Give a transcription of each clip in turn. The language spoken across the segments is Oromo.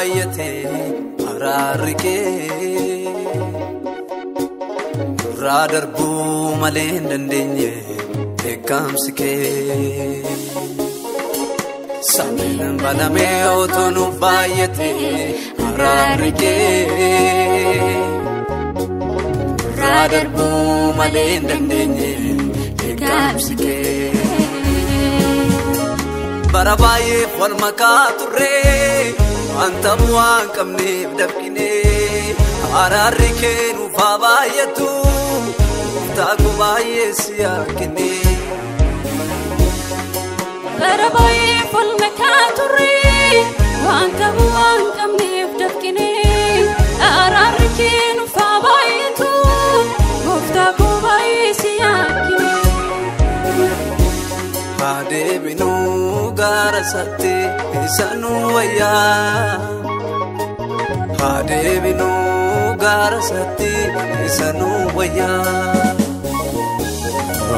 baay'ate araarri kee nurraa darbuu malee hin dandeenye dheekkamsi kee. Samiin banamee otoo nuuf baay'ate araarri kee nurraa darbuu malee hin dandeenye dheekkamsi kee. Bara baay'eef wal makaa turre wanta bu'aa hin qabneef dafqine araarri kee nuuf haa baay'atu gooftaa koo baay'ee si yaakine. Bara baay'eef wal makaa turre wanta bu'aa hin qabneef dafqine araarri kee nuuf haa baay'atu gooftaa koo baay'ee si yaakine. Haa deebinuu gaara isaatti isa nu wayyaa. Haa deebinuu gaara isaatti isa nu wayyaa.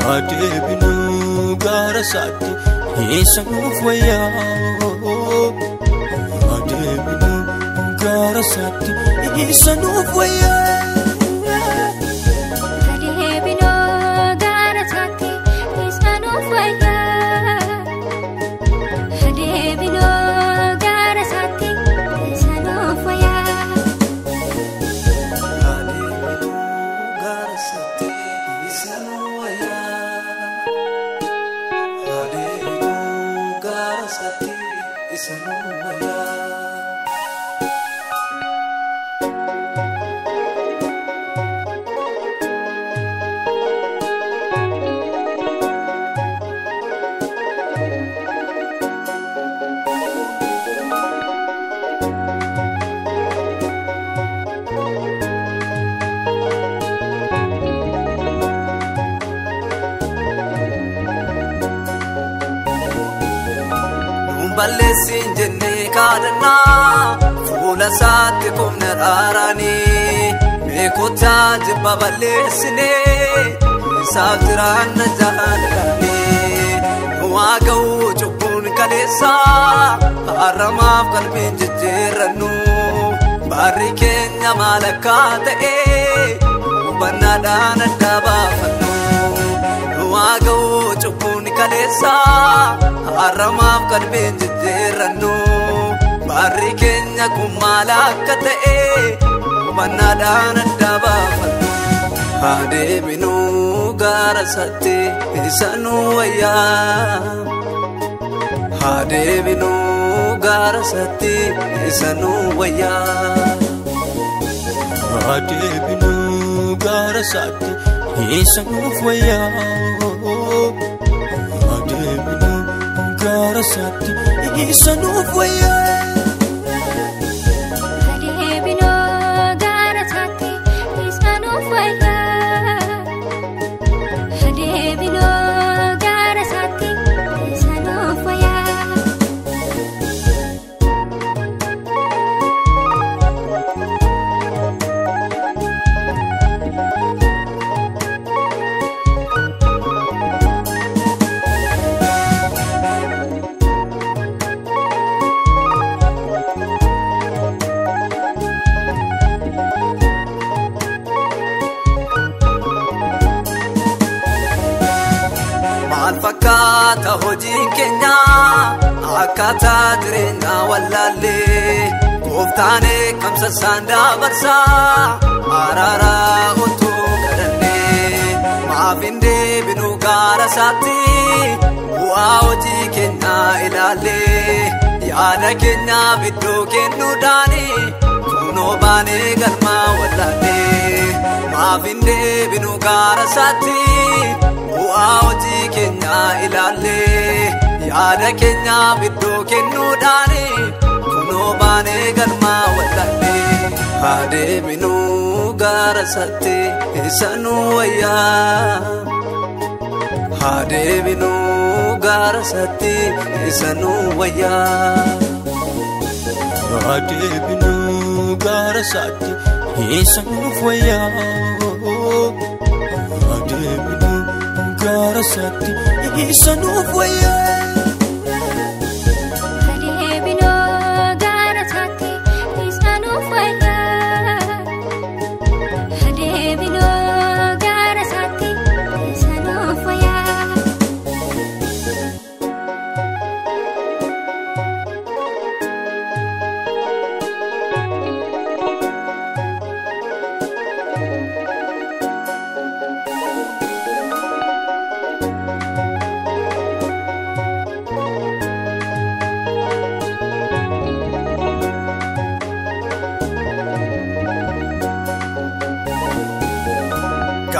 Haa deebinuu gaara isaatti isa nuuf wayyaa. Haa deebinuu gaara isaatti isa nuuf wayyaa. Haa deebinuu gaara isaatti isa nuuf wayyaa. Haa deebinuu gaara isaatti isa nuuf wayyaa. Haa deebinuu gaara isaatti isa nu wayyaa. Haa deebinuu gaara isaatti isa nu wayyaa. Nuun balleessin jennee kaadhannaa fuula isaatti qofna raaraanii beekotaa jibba balleessinee isaaf jiraanna jaalladhanii nu haa ga'uu cubbuun kaleessaa har'amaaf qalbiin jijjiirrannu barri keenya maal akka ta'e hubannaadhaan adda baafannu. Nu haa ga'uu cubbuun kaleessaa har'amaaf qalbiin jijjiirrannu barri keenya kun maal akka ta'e hubannaadhaan adda baafannu. Haa deebinuu gaara isaatti isa nu wayyaa. Haa deebinuu gaara isaatti isa nu wayyaa. Haa deebinuu gaara isaatti isa nuuf wayyaa. Haa deebinuu gaara isaatti isa nuuf wayyaa. Haa deebinuu gaara isaatti isa nuuf wayyaa. Haa deebinuu gaara isaatti isa nuuf wayyaa. Maal fakkaata hojiin keenya akkaataa jireenyaa wallaallee gooftaan eekamsa isaan dabarsaa araaraa utuu kadhannee maaf hin deebinu gaara isaatti bu'aa hojii keenyaa ilaallee yaada keenyaaf iddoo kennuudhaan kunoo baanee galmaa wallaallee maaf hin deebinu gaara isaatti bu'aa hojii keenyaa ilaallee yaada keenyaaf iddoo kennuudhaan kunoo baanee galmaa wallaallee. Haa deebinuu gaara isaatti isa nu wayyaa. Haa deebinuu gaara isaatti isa nu wayyaa. Haa deebinuu gaara isaatti isa nuuf wayyaa. Haa deebinuu gaara isaatti isa nuuf wayyaa. Haa deebinuu gaara isaatti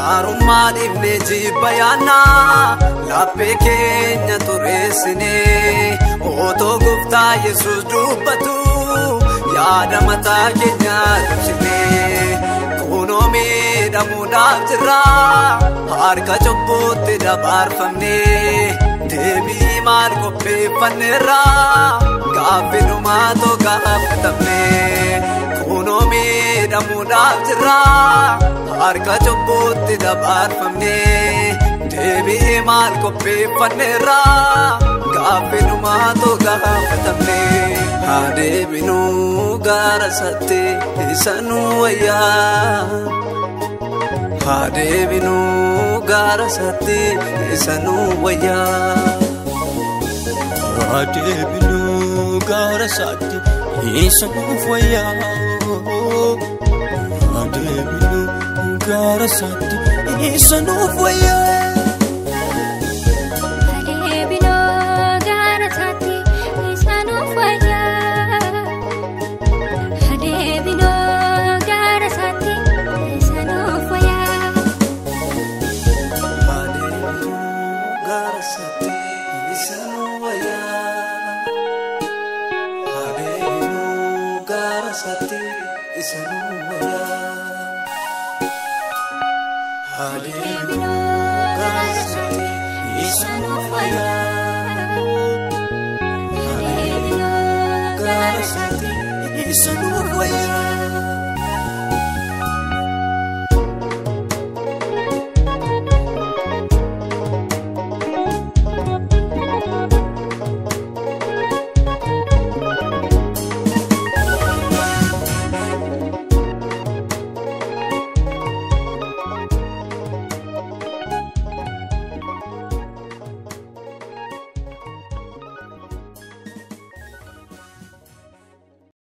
Gaarummaa dhiifnee jibba yaannaa laphee keenya xureessinee otoo gooftaa Yesuus dubbatu yaada mataa keenyaa cabsinee kunoo miidhamuudhaaf jirra harka cubbuutti dabarfamnee deebii maal qopheeffanneerra gaaffii dhumaatoo gaafatamnee kunoo miidhamuudhaaf jirra harka cubbuutti dabarfamnee deebii maal qopheeffanneerra gaaffii dhumaatoo gaafatamnee haa deebinuu gaara isaatti isa nu wayyaa haa deebinuu gaara isaatti isa nu wayyaa Haa deebinuu gaara isaatti isa nuuf wayyaa. Haa deebinuu gaara isaatti isa nuuf wayyaa. Adeebinoo gaara isaatti isa nuuf wayyaa. Adeebinoo gaara isaatti isa nuuf wayyaa. Haa deebinuu gaara isaatti isa nu wayyaa. Haa deebinuu gaara isaatti isa nu wayyaa. Haa deebinuu gaara isaatti isa nu wayyaa. Adeebinoo gaara isaatti Isa nuuf wayyaa.